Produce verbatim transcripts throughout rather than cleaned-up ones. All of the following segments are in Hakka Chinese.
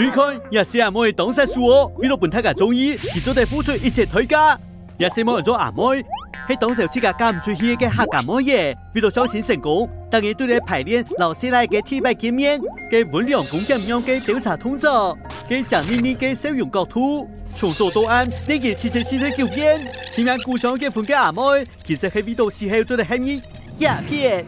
你看，這細阿妹當煞手哦，為了分大家中意，佢做得付出一切代價。這細妹安做阿妹，係當時自家嫁毋出去个客家妹仔，為了相親成功，逐日都在排練摎細賴个第一擺見面，該溫良恭儉讓个兜車動作，該笑瞇瞇个笑容角度，從早到暗，連續七十四十九遍，親像故鄉結婚个阿妹，其實係為著死後做得喊你詐騙。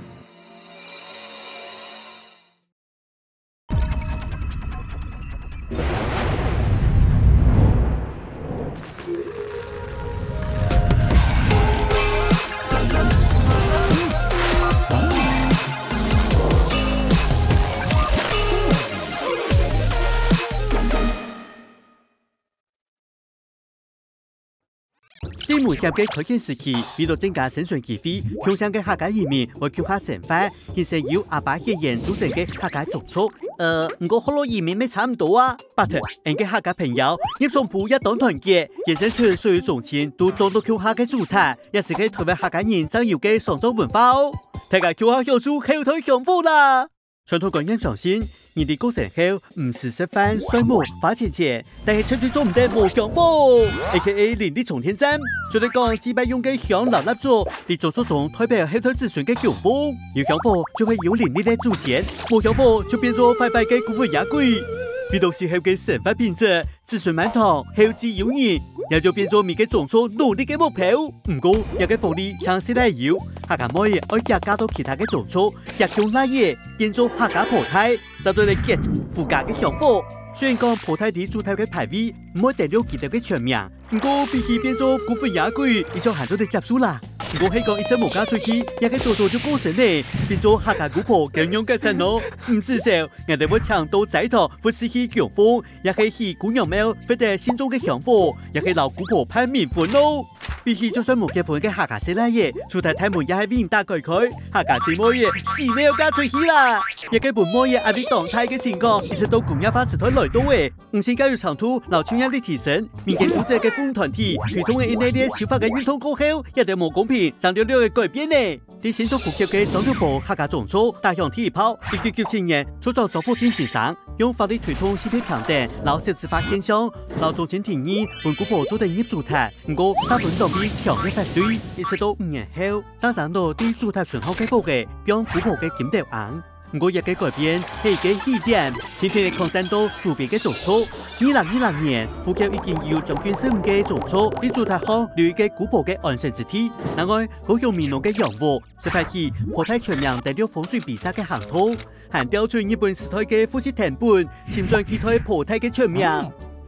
最危險个開墾時期，為了增加生存機會，共姓个客家移民會共下生活，形成由阿爸血緣組成个客家宗族。呃，毋過學老移民乜差毋多啊。But，𠊎个客家朋友，入場部也當團結，延伸出所有宗親都裝到共下个祖塔，也係个台灣客家人正有个喪葬文化哦。大家共下享受後代香火啦！ 傳統觀念相信，人在過身後，毋使食飯、睡目、花錢錢，但係絕對做毋得無香火，A K A靈力充電站。就係講祭拜用个香摎蠟燭，在宗族中代表後代子孫个供奉。有香火就係有靈力个祖先，無香火就變做壞壞个孤魂野鬼。為著死後个生活品質， 子孫滿堂，後繼有人，也就變做每個宗族努力个目標。毋過，這個福利淨細賴有，客家妹仔愛遽嫁到其他个宗族，遽共倈仔，變做客家婆太，正做得get附加个香火。雖然講婆太在祖塔个牌位毋會登錄佢兜个全名，毋過比起變做孤魂野鬼，佢就還做得接受啦。毋過係講一直無嫁出去，這個早早就過身了，變做客家姑婆，該仰結煞哦？毋使愁，𠊎兜會請到齋堂服侍佢供奉， 也係起姑娘廟，或者信眾个香火，也係摎姑婆辦冥婚咯。比起就算無結婚个客家細賴仔，祖塔大門也係為你打開開，客家細妹仔死了嫁出去啦！這個分妹仔壓力當大个情況，一直到工業化時代來到誒，女性教育程度摎就業率提升，民間組織个婦女團體推動个一系列修法个運動過後，這兜無公平正略略个改變呢。 在新竹古橋个張六堡客家宗族打響第一炮。一九九七年，族長張福進先生用法律推動性別平等摎少子化現象，摎宗親提議分姑婆做得入祖塔，毋過社會長輩強烈反對。一直到五年後，正正到在祖塔脣項个屋仔，放姑婆个金斗罌。 毋過這個改變係一個起點，天天个擴散到周邊个宗族。二零二零年，古橋已經有將近十五個宗族在祖塔項留一個姑婆个安身之地。另外，高雄美濃个楊屋，十八區婆太全名登錄風水比賽个行頭，還調出日本時代个服飾藤本，尋轉幾代婆太个全名。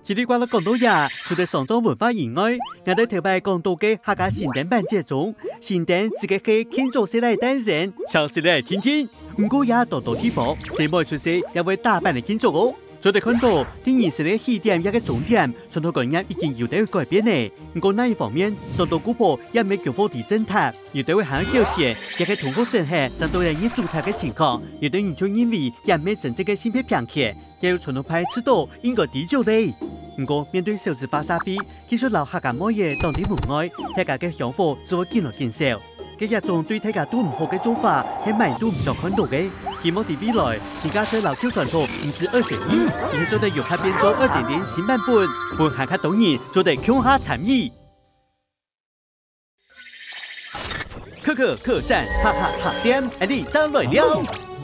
嘰里呱啦講到這，除了喪葬文化以外，𠊎兜頭擺講到个客家神燈板節中，神燈指个係慶祝細賴誕生，請細賴定定。 毋過也當多地方，細妹出世也會打扮來慶祝哦。做得看到，在人生个起點也个終點，傳統觀念已經有兜改變呢。毋過另一方面，當多姑婆也毋係供奉在正塔，有兜會還愛繳錢，也係通過審核正到來入祖塔个情況，有兜人就認為也毋係真正个性別平權，也有傳統派指導應該知足咧。毋過面對少子化社會， 繼續摎客家妹仔擋在門外，大家个香火只會緊來緊少。該這種對大家都毋好个做法，係麼人都毋想看到个。希望在未來，新加坡摎舊傳統毋使二選一，而係做得融合變做二點零新版本，分還較多人做得共下參與。可可客棧，哈哈客店，恁呢正來尞！